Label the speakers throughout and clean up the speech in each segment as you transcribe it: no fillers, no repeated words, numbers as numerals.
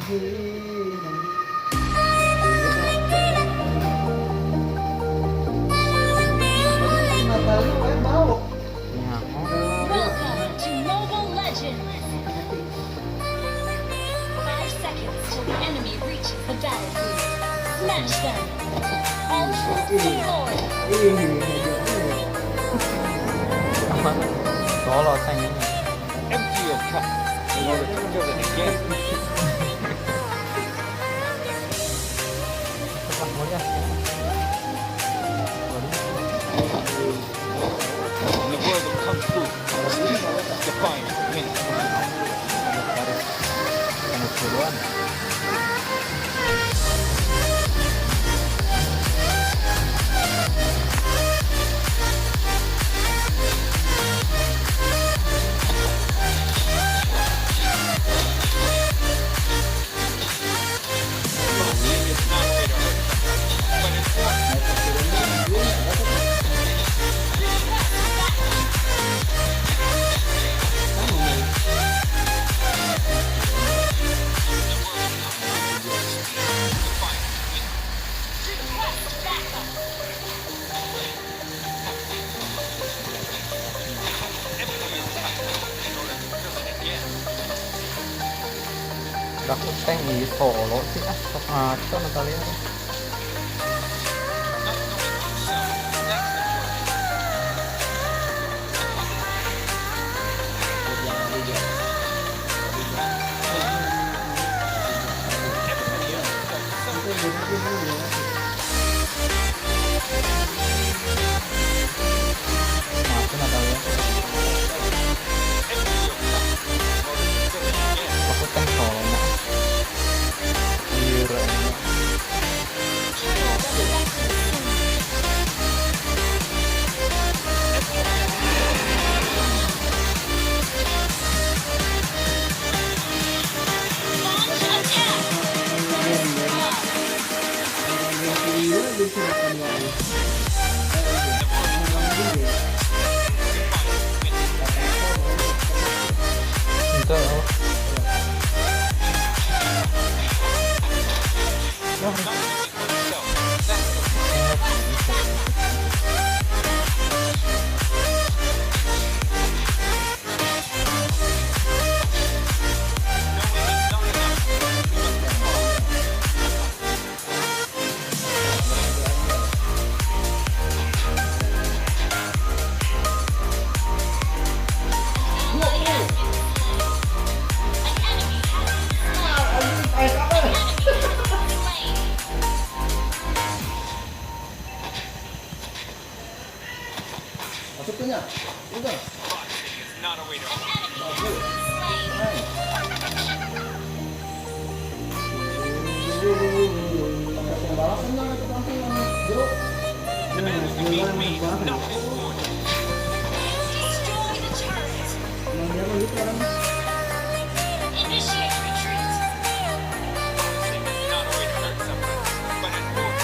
Speaker 1: Welcome to Mobile Legends! 5 seconds till the enemy reaches the battlefield. Smash them! All troops deployed!
Speaker 2: Solo tank ini.
Speaker 3: Empty your cup in order to fill it again.
Speaker 2: Setelah mulia.
Speaker 3: In the world of Kung Fu, speed defines win.
Speaker 2: Harus duluan.
Speaker 3: Boxing is not a way to hurt someone, but it's one.
Speaker 1: Request backup!
Speaker 3: Defines win.
Speaker 1: Request backup!
Speaker 3: Empty your cup in order to fill it again.
Speaker 2: Udah aku tank di solo sih, ah, sok ngaco Natalia tuh.
Speaker 3: Not knowing oneself, that's the journey. Everybody else does something.
Speaker 2: Ngaco Natalia.
Speaker 3: Empty your cup in order to fill it again.
Speaker 2: Aku tank solo mah. Gila ini.
Speaker 1: Turtle resurrecting soon. Launch attack! First blood!
Speaker 3: Defines win.
Speaker 2: Itu oh.
Speaker 3: Not knowing oneself, that's the
Speaker 1: Request backup!
Speaker 3: Knowing is not enough. We must evolve.
Speaker 1: Ally has been slain. An enemy has been slain. An enemy has been slain.
Speaker 4: Masuknya. Udah.
Speaker 3: Boxing is not a way to
Speaker 1: An enemy has been slain.
Speaker 4: Pakai pembalasan lah itu langsung bro.
Speaker 3: The man who can beat me, not his fortune.
Speaker 1: You destroy the turret.
Speaker 4: Emang dia mah gitu orangnya.
Speaker 1: Initiate retreat.
Speaker 3: Boxing is not a way to hurt someone, but it will.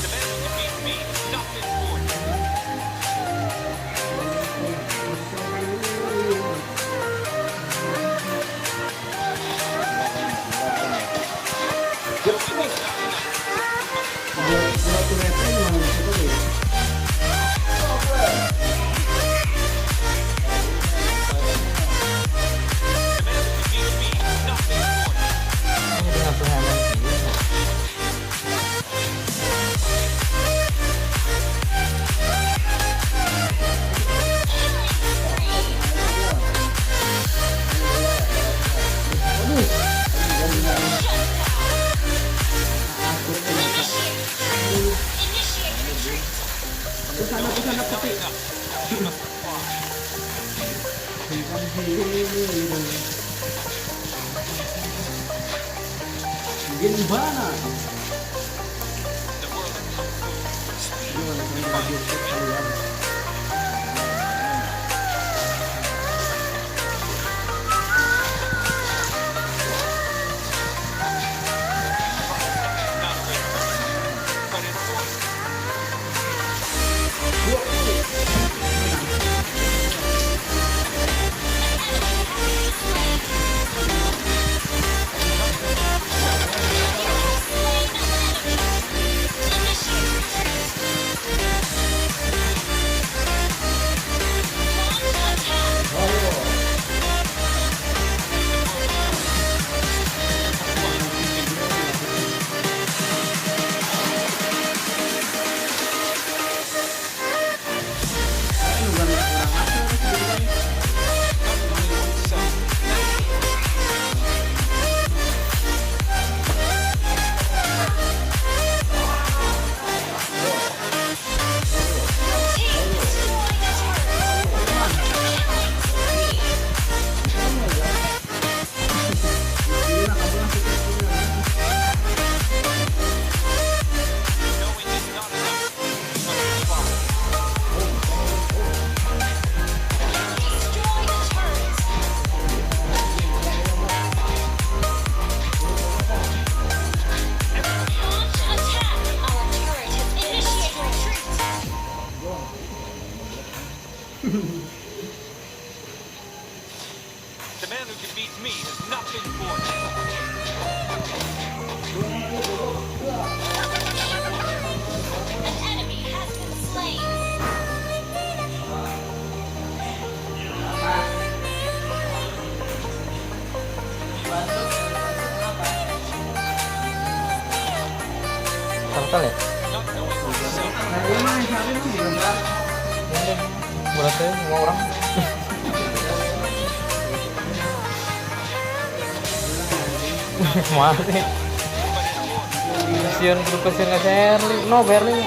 Speaker 3: The man who can beat me, not his fortune. Knowing is not enough. We must evolve.
Speaker 4: Dua dua meter gimana maksudnya tuh ya?
Speaker 3: The man who can beat me, not his fortune.
Speaker 2: Ini dengan tuh MNC.
Speaker 1: Killing spree. Shut down. Initiate retreat. Initiate retreat.
Speaker 4: Kesana kesana
Speaker 3: Not
Speaker 4: putih.
Speaker 3: enough. We must apply.
Speaker 4: Gimana?
Speaker 3: The world of Kung Fu, speed
Speaker 4: Gimana
Speaker 3: defines win.
Speaker 4: kalian?
Speaker 3: Boxing is not a way to hurt someone, but it will.
Speaker 4: 20.
Speaker 3: The man who can beat me has not been born yet.
Speaker 1: An enemy has been slain.
Speaker 2: Turtle ya?
Speaker 3: Not knowing oneself.
Speaker 4: Nah, iya mah siapa nih belum lah.
Speaker 2: Ini deh. Beratnya semua orang. Mana sih?
Speaker 3: But in order.
Speaker 2: Kasihan kudu kasihan ka Sherly. No, Berli.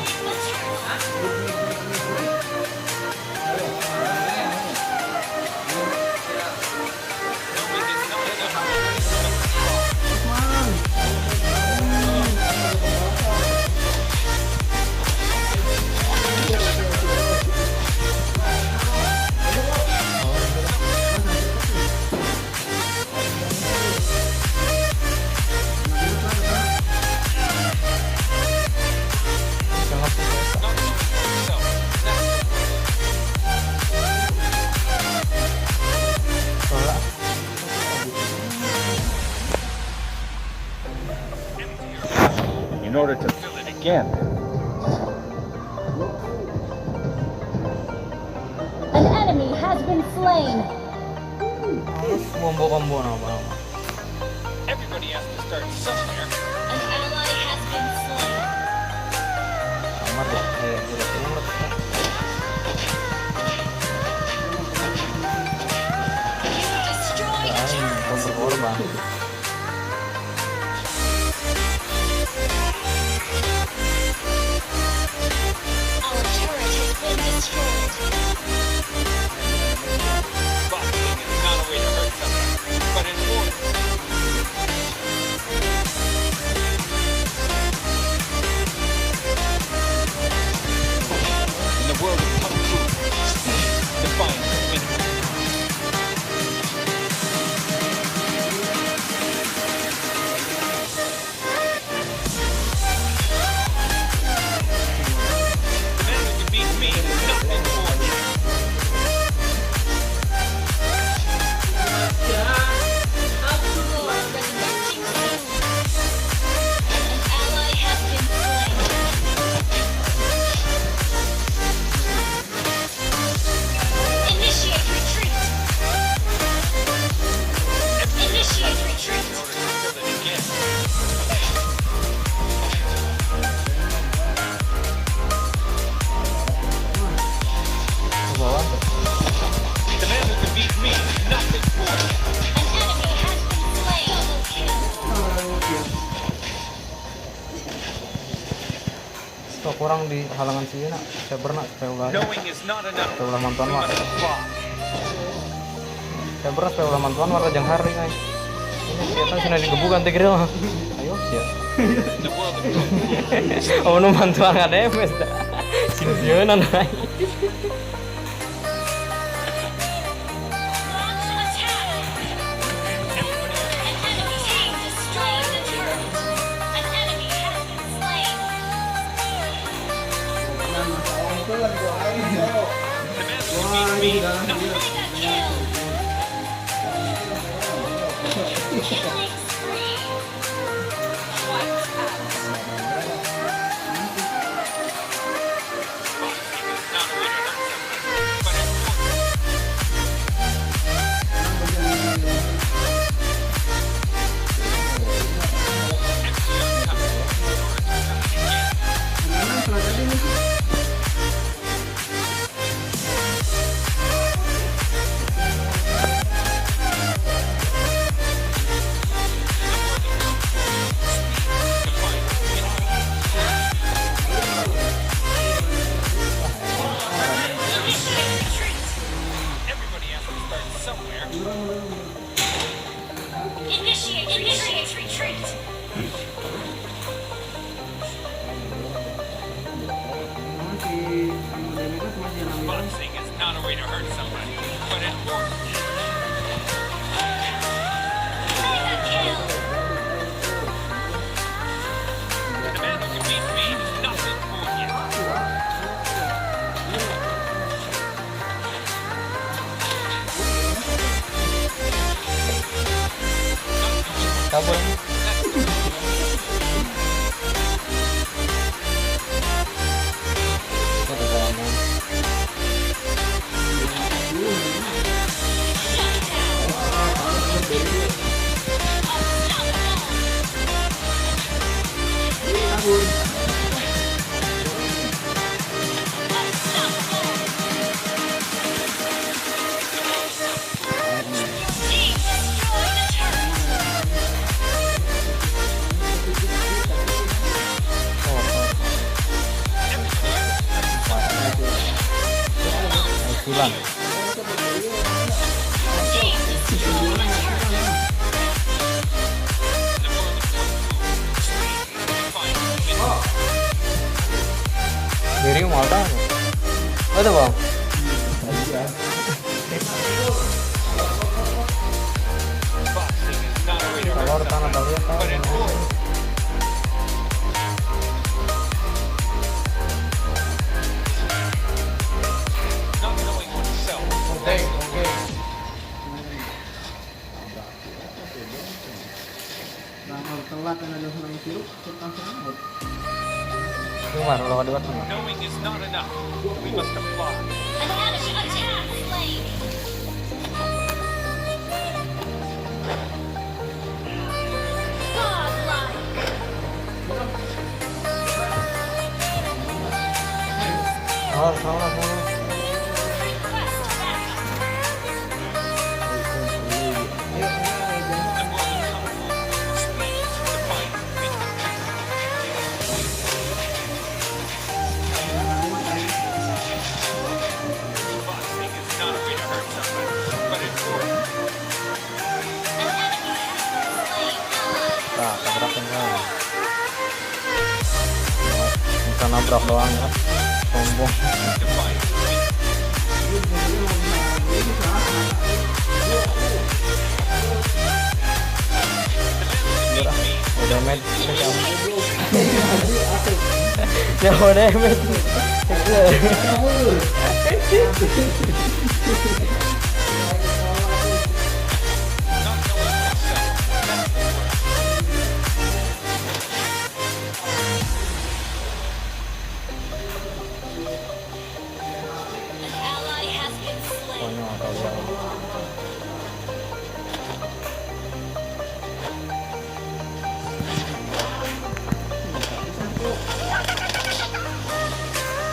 Speaker 3: Knowing is not enough.
Speaker 2: Jangan putus.
Speaker 3: Not knowing oneself. That's the worst.
Speaker 2: Tolak.
Speaker 3: In order to fill it again.
Speaker 1: An enemy has been slain.
Speaker 2: Combo-combo na apa?
Speaker 3: Everybody has to start somewhere.
Speaker 1: An ally has been slain.
Speaker 2: Kamar deh. Eh, udah turun.
Speaker 1: You destroyed a
Speaker 2: Aing,
Speaker 1: turret.
Speaker 2: kau berkorban.
Speaker 1: Our turret has been destroyed.
Speaker 3: Boxing is not a way to hurt somebody, but in order. In the world of kung fu, speed defines the winner. The man who can beat me has not been born yet.
Speaker 1: Lord resurrecting soon. An ally has been slain. Initiate retreat. Initiate retreat.
Speaker 3: In order to fill it again.
Speaker 2: Ke bawah tuh.
Speaker 3: The man who can beat me has not been born yet.
Speaker 1: An enemy has been slain. Double kill.
Speaker 2: Stok kurang di halangan sih nak. Sabar nak supaya ulah.
Speaker 3: Knowing is not enough.
Speaker 2: Supaya ulah mantuan
Speaker 3: We
Speaker 2: mah.
Speaker 3: must apply.
Speaker 2: Sabar supaya ulah mantuan warna jang hari guys. Ini siapa sudah digebukan teh grill. Ayo siap.
Speaker 3: In the world of kung fu,
Speaker 2: Oh, nu mantuan ngademes dah. Sing-singeunan ai.
Speaker 1: Launch attack.
Speaker 3: everybody has
Speaker 1: An enemy team destroyed the turret. An enemy has been slain.
Speaker 4: Nah, masa orang itu lagi doain bro.
Speaker 3: The man who can beat me has not been
Speaker 1: Mega kill. Killing spree. Wiped out.
Speaker 3: Boxing is not a way to hurt somebody, but in order. Empty your cup in order to fill it again.
Speaker 4: Gimana setelah tadi nih?
Speaker 3: In the world of kung fu, speed defines the winner.
Speaker 1: Initiate retreat.
Speaker 3: Everybody has to start somewhere.
Speaker 1: Initiate retreat.
Speaker 4: Nah, si kamu damage masih yang ambil.
Speaker 3: Boxing is not a way to hurt somebody, but in order.
Speaker 1: Mega kill.
Speaker 3: The man who can beat me has not been born yet.
Speaker 2: Kabur. Hilang. Diri mau tahu? Ada bang? Kalau tanah tahu.
Speaker 3: Knowing is not enough. We must apply.
Speaker 1: An enemy attack slain. Godlike. Request backup.
Speaker 3: The world of kung fu, speed defines victory. Boxing is not a way to hurt somebody, but it's worth.
Speaker 1: An enemy has been slain.
Speaker 2: Nah, tabrakin kan. Bisa nabrak doang ya. Sombong.
Speaker 3: Defines victory. The man who can beat me
Speaker 2: Udah damage. Ya udah damage.
Speaker 3: Not knowing oneself, that's the worst.
Speaker 1: An ally has been slain.
Speaker 2: Konyol kau.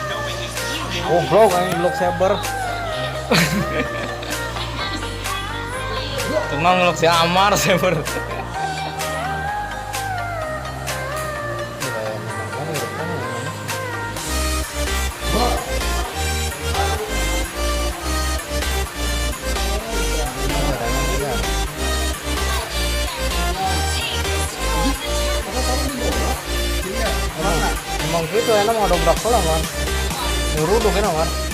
Speaker 3: Knowing is
Speaker 2: Goblok anjing blok saber. Tenang ngelok si Amar saber. Emang gitu enak mau dobrak lah man. Nyuruh dong enak man.